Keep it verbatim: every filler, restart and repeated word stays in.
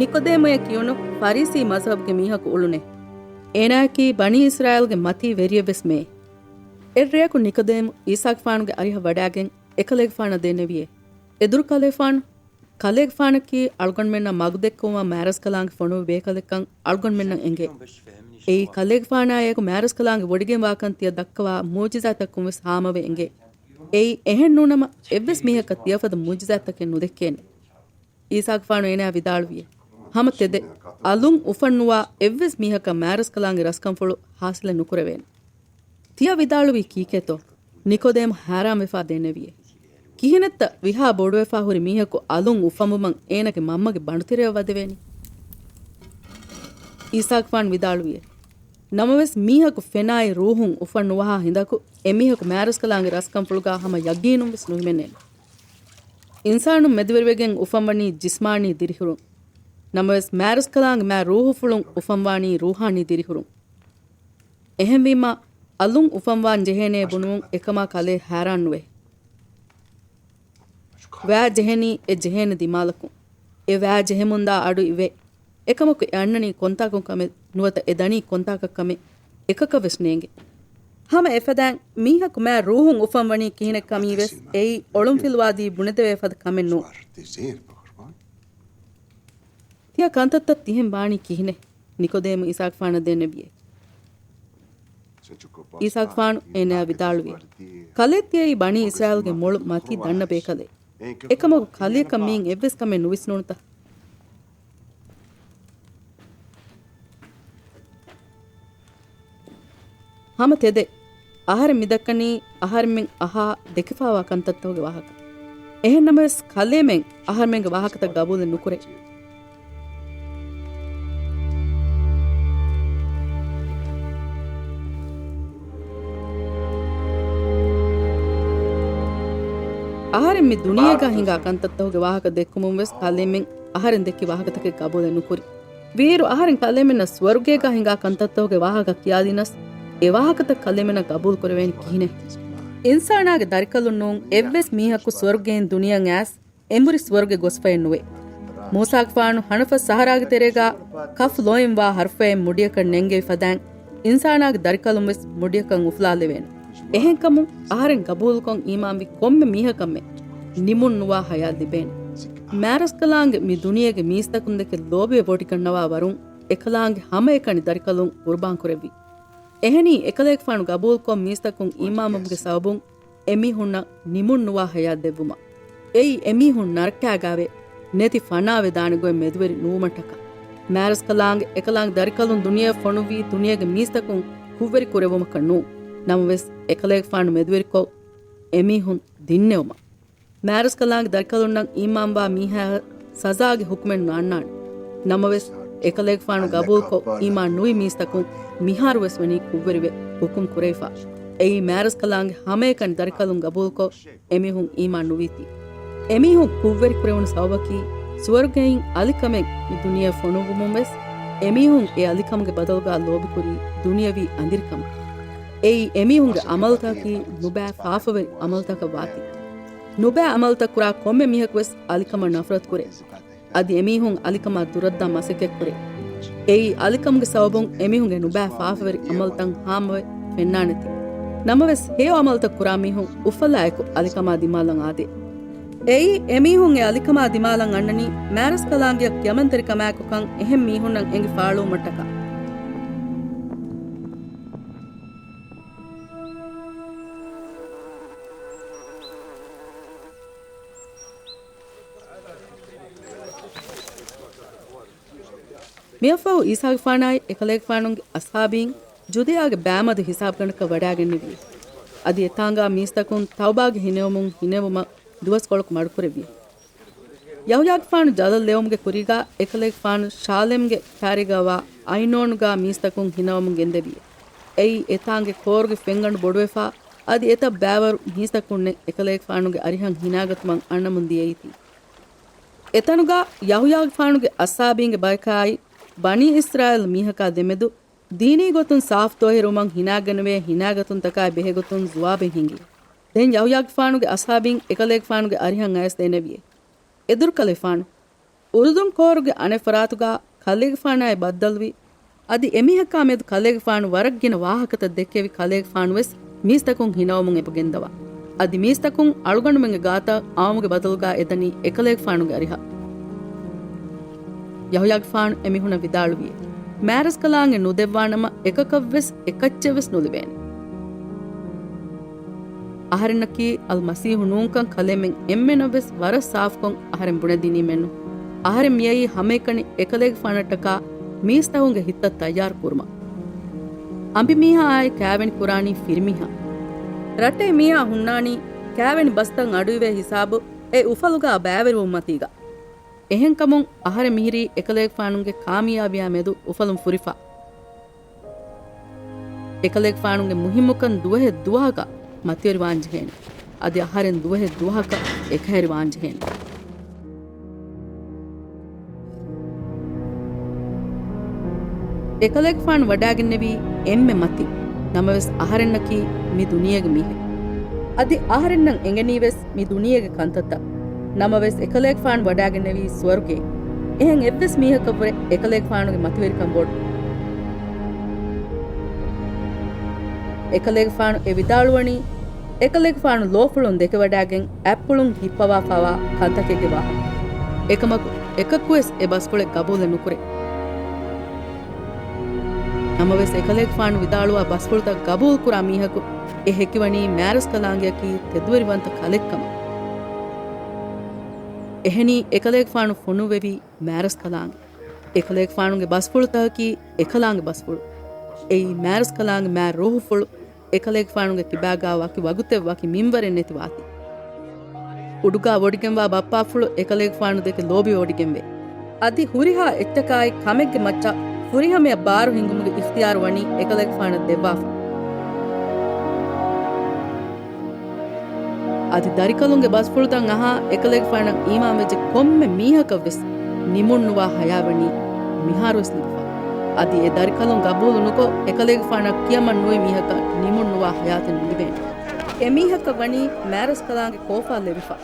ނިކޮދޭމުއޭ ކިޔުނު ފަރީސީ މަޒްހަބުގެ މީހަކު އުޅުނޭ. އޭނާއަކީ ބަނީ އިސްރާއީލްގެ މަތީ ވެރިއެއް ވެސް މެއޭ. އެއްރެއަކު ނިކޮދޭމު އީސާގެފާނުގެ އަރިހަށް ވަޑާގެން އެކަލޭގެފާނަށް ދެންނެވިއޭ. އެދުރު ކަލޭގެފާނު، ކަލޭގެފާނަކީ އަޅުގަނޑުމެންނަށް މަގުދެއްކުމަށް މާރަސްކަލާނގެ ފޮނުވި ބޭކަލެއްކަން އަޅުގަނޑުމެންނަށް އެނގޭ. އެއީ ކަލޭގެފާނާއެކު މާރަސްކަލާނގެ ވޮޑިގެންވާކަން ތިޔަ ދައްކަވާ މުޢުޖިޒާތަކުން ވެސް ހާމަވެ އެނގޭ. އެއީ އެހެން ނޫނަމަ އެއްވެސް މީހަކަށް ތިޔަފަދަ މުޢުޖިޒާތަކެއް ނުދެއްކޭނެ. އީސާގެފާނު އޭނާ ވިދާޅުވިއޭ. ހަމަ ތެދެއް، އަލުން އުފަންނުވާ އެއްވެސް މީހަކަށް މާރަސްކަލާނގެ ރަސްކަންފުޅު ހާސިލެއް ނުކުރެވޭނެ. ތިޔަ ވިދާޅުވީ ކީކޭތޯ؟ ނިކޮދޭމު ހައިރާންވެފާ ދެންނެވިއޭ. ކިހިނެއްތަ ވިހާ ބޮޑުވެފާ ހުރި މީހަކު އަލުން އުފަންވުމަށް އޭނަގެ މަންމަގެ ބަނޑުތެރެއަށް ވަދެވޭނީ؟ އީސާގެފާނު ވިދާޅުވިއޭ. ނަމަވެސް މީހަކު ފެނާއި ރޫހުން އުފަން ނުވަހާ ހިނދަކު އެމީހަކު މާރަސްކަލާނގެ ރަސްކަންފުޅުގާ ހަމަ ޔަގީނުން ވެސް ނުހިމެނޭނެ. އިންސާނުން މެދުވެރިވެގެން އުފަންވަނީ ޖިސްމާނީ ދިރިހުރުން. ނަމަވެސް މާރަސްކަލާނގެ މާ ރޫހުފުޅުން އުފަންވާނީ ރޫހާނީ ދިރިހުރުން. އެހެންވީމާ، އަލުން އުފަންވާން ޖެހޭނޭ ބުނުމުން އެކަމާ ކަލޭ ހައިރާން ނުވޭ. ވައި ޖެހެނީ އެ ޖެހޭނެ ދިމާލަކުން. އެ ވައި ޖެހެމުންދާ އަޑު އިވޭ. އެކަމަކު އެ އަންނަނީ ކޮންތާކުން ކަމެއް ނުވަތަ އެ ދަނީ ކޮންތާކަށް ކަމެއް އެކަކަށް ވެސް ނޭނގެ. ހަމަ އެފަދައިން މީހަކު މާ ރޫހުން އުފަންވަނީ ކިހިނެއް ކަމީ ވެސް އެއީ އޮޅުންފިލުވާދީ ބުނެދެވޭ ފަދަ ކަމެއް ނޫން. ތިޔަ ކަންތައްތައް ތިހެން ވާނީ ކިހިނެއް؟ ނިކޮދޭމު އީސާގެފާނަށް ދެންނެވިއޭ. އީސާގެފާނު އޭނާއަށް ވިދާޅުވި، ކަލޭ ތިޔައީ ބަނީ އިސްރާއީލްގެ މޮޅު މަތީ ދަންނަ ބޭކަލެއް. އެކަމަކު ކަލެއަކަށް މީން އެއްވެސް ކަމެއް ނުވިސްނުނުތަ؟ ހަމަ ތެދެއް، އަހަރެން މިދައްކަނީ އަހަރެމެން އަހާ ދެކިފާވާ ކަންތައްތަކުގެ ވާހަކަ. އެހެން ނަމަވެސް، ކަލޭމެން އަހަރެމެންގެ ވާހަކަތައް ގަބޫލެއް ނުކުރޭ. އަހަރެން މި ދުނިޔޭގަ ހިނގާ ކަންތައްތަކުގެ ވާހަކަ ދެއްކުމުން ވެސް ކަލޭމެން އަހަރެން ދެއްކި ވާހަކަތަކެއް ގަބޫލެއް ނުކުރި. ވީއިރު އަހަރެން ކަލޭމެންނަށް ސުވަރުގޭގަ ހިނގާ ކަންތައްތަކުގެ ވާހަކަ ކިޔާދިނަސް، އެ ވާހަކަތައް ކަލޭމެންނަށް ގަބޫލު ކުރެވޭނީ ކިހިނެއް؟ އިންސާނާގެ ދަރިކަލުން ނޫން އެއްވެސް މީހަކު ސުވަރުގެއިން ދުނިޔެއަށް އައިސް އެނބުރި ސުވަރުގެ ގޮސްފައެއް ނުވޭ. މޫސާގެފާނު ހަނަފަސް ސަހަރާގެ ތެރޭގަ ކަފް ލޯއިން ވާ ހަރުފައެއް މުޑިއަކަށް ނެންގެވި ފަދައިން، އިންސާނާގެ ދަރިކަލުން ވެސް މުޑިއަކަށް އުފުލާލެވޭނެ. އެހެންކަމުން، އަހަރެން ގަބޫލުކޮށް އީމާންވި ކޮންމެ މީހަކަށްމެ ނިމުން ނުވާ ހަޔާތް ލިބޭނެ. މާރަސްކަލާނގެ މި ދުނިޔޭގެ މީސްތަކުންދެކެ ލޯބިވެ ވޮޑިގަންނަވާ ވަރުން އެކަލާނގެ ހަމައެކަނި ދަރިކަލުން ޤުރުބާން ކުރެއްވި. އެހެނީ، އެކަލޭގެފާނު ގަބޫލުކޮށް މީސްތަކުން އީމާންވުމުގެ ސަބަބުން އެމީހުންނަށް ނިމުން ނުވާ ހަޔާތް ދެއްވުމަށް. އެއީ އެމީހުން ނަރަކާގައިވެ ނެތި ފަނާވެދާނެ ގޮތް މެދުވެރި ނުވުމަށްޓަކާ. މާރަސްކަލާނގެ އެކަލާނގެ ދަރިކަލުން ދުނިޔެއަށް ފޮނުއްވީ ދުނިޔޭގެ މީސްތަކުން ކުށްވެރި ކުރެއްވުމަކަށް ނޫން. ނަމަވެސް، އެކަލޭގެފާނު މެދުވެރިކޮށް އެމީހުން ދިންނެވުމަށް. މާރަސްކަލާނގެ ދަރިކަލުންނަށް އީމާންވާ މީހާއަށް ސަޒާގެ ހުކުމެއް ނާންނާނެ. ނަމަވެސް، އެކަލޭގެފާނު ގަބޫލުކޮށް އީމާން ނުވި މީސްތަކުން މިހާރުވެސް ވަނީ ކުށްވެރިވެ ހުކުމް ކުރެވިފަ. އެއީ މާރަސްކަލާނގެ ހަމައެކަނި ދަރިކަލުން ގަބޫލުކޮށް އެމީހުން އީމާން ނުވީތީ. އެމީހުން ކުށްވެރި ކުރެވުނު ސަބަބަކީ، ސުވަރުގެއިން އަލިކަމެއް މި ދުނިޔެއަށް ފޮނުއްވުމުން ވެސް، އެމީހުން އެ އަލިކަމުގެ ބަދަލުގަ ލޯބިކުރީ ދުނިޔަވީ އަނދިރިކަމެއް. އެއީ އެމީހުންގެ އަމަލުތަކަކީ ނުބައި ފާފަވެރި އަމަލުތަކަށް ވާތީ. ނުބައި އަމަލުތައް ކުރާ ކޮންމެ މީހަކު ވެސް އަލިކަމަށް ނަފްރަތު ކުރޭ. އަދި އެމީހުން އަލިކަމާ ދުރަށްދާ މަސައްކަތް ކުރޭ. އެއީ އަލިކަމުގެ ސަބަބުން އެމީހުންގެ ނުބައި ފާފަވެރި އަމަލުތައް ހާމަވެ ފެންނާނެތީ. ނަމަވެސް ހެޔޮ އަމަލުތައް ކުރާ މީހުން އުފަލާއެކު އަލިކަމާ ދިމާލަށް އާދޭ. އެއީ އެމީހުން އެ އަލިކަމާ ދިމާލަށް އަންނަނީ މާރަސްކަލާނގެއަށް ކިޔަމަންތެރިކަމާއެކުކަން އެހެން މީހުންނަށް އެނގި ފާޅުވުމަށްޓަކާ. މިއަށްފަހު އީސާގެފާނާއި އެކަލޭގެފާނުގެ އަޞްޙާބީން ޖުދޭއާގެ ބައިމަދު ހިސާބުގަނޑަކަށް ވަޑާގެންނެވި. އަދި އެތާނގާ މީސްތަކުން ތައުބާގެ ހިނެވުމުން ހިނެވުމަށް ދުވަސްކޮޅަކު މަޑުކުރެއްވި. ޔަހުޔާގެފާނު ޖަލަށް ލެވުމުގެ ކުރީގާ އެކަލޭގެފާނު ޝާލެމްގެ ކާރީގަ ވާ އައިނޯނުގާ މީސްތަކުން ހިނަވަމުން ގެންދެވި. އެއީ އެތާނގެ ކޯރުގެ ފެންގަނޑު ބޮޑުވެފާ، އަދި އެތައް ބައިވަރު މީސްތަކުންނެއް އެކަލޭގެފާނުގެ އަރިހަށް ހިނާގަތުމަށް އަންނަމުން ދިޔައީތީ. އެތަނުގާ ޔަހުޔާގެފާނުގެ އަޞްޙާބީންގެ ބަޔަކާއި ބަނީ އިސްރާއީލް މީހަކާ ދެމެދު ދީނީ ގޮތުން ސާފު ދޮއިހިރުވުމަށް ހިނާގަނެވޭ ހިނާގަތުންތަކާއި ބެހޭގޮތުން ޒުވާބެއް ހިނގި. ދެން ޔަހުޔާގެފާނުގެ އަޞްޙާބީން އެކަލޭގެފާނުގެ އަރިހަށް އައިސް ދެނެވިއޭ. އެދުރުކަލޭފާނު، އުރުދުން ކޯރުގެ އަނެއް ފަރާތުގަ ކަލޭގެފާނާއި ބައްދަލުވި، އަދި އެމީހަކާ މެދު ކަލޭގެފާނު ވަރަށް ގިނަ ވާހަކަތައް ދެއްކެވި ކަލޭގެފާނުވެސް މީސްތަކުން ހިނަވަމުން އެބަ ގެންދަވާ. އަދި މީސްތަކުން އަޅުގަނޑުމެންގެ ގާތަށް އާއްމުގެ ބަދަލުގަ އެދަނީ އެކަލޭގެފާނުގެ އަރިހަށް. ޔަހުޔާގެފާނު އެމީހުނަށް ވިދާޅުވިއޭ، މާރަސްކަލާނގެ ނުދެއްވާނަމަ އެކަކަށްވެސް އެކައްޗެއްވެސް ނުލިބޭނެ. އަހަރެންނަކީ އަލްމަސީހު ނޫންކަން ކަލޭމެން އެންމެނަށްވެސް ވަރަށް ސާފުކޮށް އަހަރެން ބުނެދިނީމެއްނު. އަހަރެން މިއައީ ހަމައެކަނި އެކަލޭގެފާނަށްޓަކާ މީސްތަކުންގެ ހިތަށް ތައްޔާރު ކުރުމަށް. އަނބިމީހާއާއި ކާވެނި ކުރާނީ ފިރިމީހާ. ރައްޓެހި މީހާ ހުންނާނީ ކާވެނި ބަސްތައް އަޑުއިވޭ ހިސާބު އެ އުފަލުގަ ބައިވެރިވުމަތީގަ. އެހެންކަމުން އަހަރެން މިހިރީ އެކަލޭގެފާނުގެ ކާމިޔާބީއާ މެދު އުފަލުން ފުރިފަ. އެކަލޭގެފާނުގެ މުހިއްމުކަން ދުވަހެއް ދުވަހަކަށް މަތިވެރިވާންޖެހޭނެ. އަދި އަހަރެން ދުވަހެއް ދުވަހަކަށް އެކަހެރިވާންޖެހޭނެ. އެކަލޭގެފާނު ވަޑާގެންނެވީ އެންމެ މަތިން. ނަމަވެސް އަހަރެންނަކީ މި ދުނިޔޭގެ މީހެއް. އަދި އަހަރެންނަށް އެނގެނީވެސް މި ދުނިޔޭގެ ކަންތައްތައް. ނަމަވެސް އެކަލޭގެފާނު ވަޑާގެންނެވީ ސުވަރުގެއެއް. އެހެން އެއްވެސް މީހަކަށްވުރެ އެކަލޭގެފާނުގެ މަތިވެރިކަން ބޮޑު. އެކަލޭގެފާނު އެ ވިދާޅުވަނީ، އެކަލޭގެފާނު ލޯފުޅުން ދެކެވަޑާގެން އަތްޕުޅުން ހިއްޕަވާފަވާ ކަންތަކެއްގެ ވާހަކަ. އެކަމަކު، އެކަކުވެސް އެ ބަސްފުޅެއް ގަބޫލެއް ނުކުރޭ. ނަމަވެސް އެކަލޭގެފާނު ވިދާޅުވާ ބަސްފުޅުތައް ގަބޫލުކުރާ މީހަކު އެ ހެކިވަނީ މާރަސް ކަލާނގެއަކީ ތެދުވެރިވަންތަ ކަލެއްކަމަށް. އެހެނީ އެކަލޭގެފާނު ފޮނުއްވެވީ މާރަސް ކަލާނގެ. އެކަލޭގެފާނުގެ ބަސްފުޅުތަކަކީ އެކަލާނގެ ބަސްފުޅު. އެއީ މާރަސް ކަލާނގެ މާ ރޫހުފުޅު. އެކަލޭގެފާނުގެ ކިބާގާ ވަކި ވަގުތެއް ވަކި މިންވަރެއް ނެތި ވާތީ. އުޑުގާ ވޮޑިގެންވާ ބައްޕާފުޅު އެކަލޭގެފާނު ދެކެ ލޯބިވޮޑިގެންވޭ. އަދި ހުރިހާ އެއްޗަކާއި ކަމެއްގެ މައްޗަށް ފުރިހަމަޔަށް ބާރު ހިންގުމުގެ އިޚްތިޔާރު ވަނީ އެކަލޭގެފާނަށް ދެއްވާފަ. އަދި ދަރިކަލުންގެ ބަސްފުޅުތައް އަހާ އެކަލޭގެފާނަށް އީމާންވެއްޖެ ކޮންމެ މީހަކަށްވެސް ނިމުންނުވާ ހަޔާތް ވަނީ މިހާރުވެސް ލިބިފަ. އަދި އެ ދަރިކަލުން ގަބޫލު ނުކޮށް، އެކަލޭގެފާނަށް ކިޔަމަން ނުވި މީހަކަށް ނިމުންނުވާ ހަޔާތެއް ނުލިބޭނެ. އެމީހަކަށް ވަނީ މާރަސް ކަލާނގެ ކޯފާ ލެވިފަ.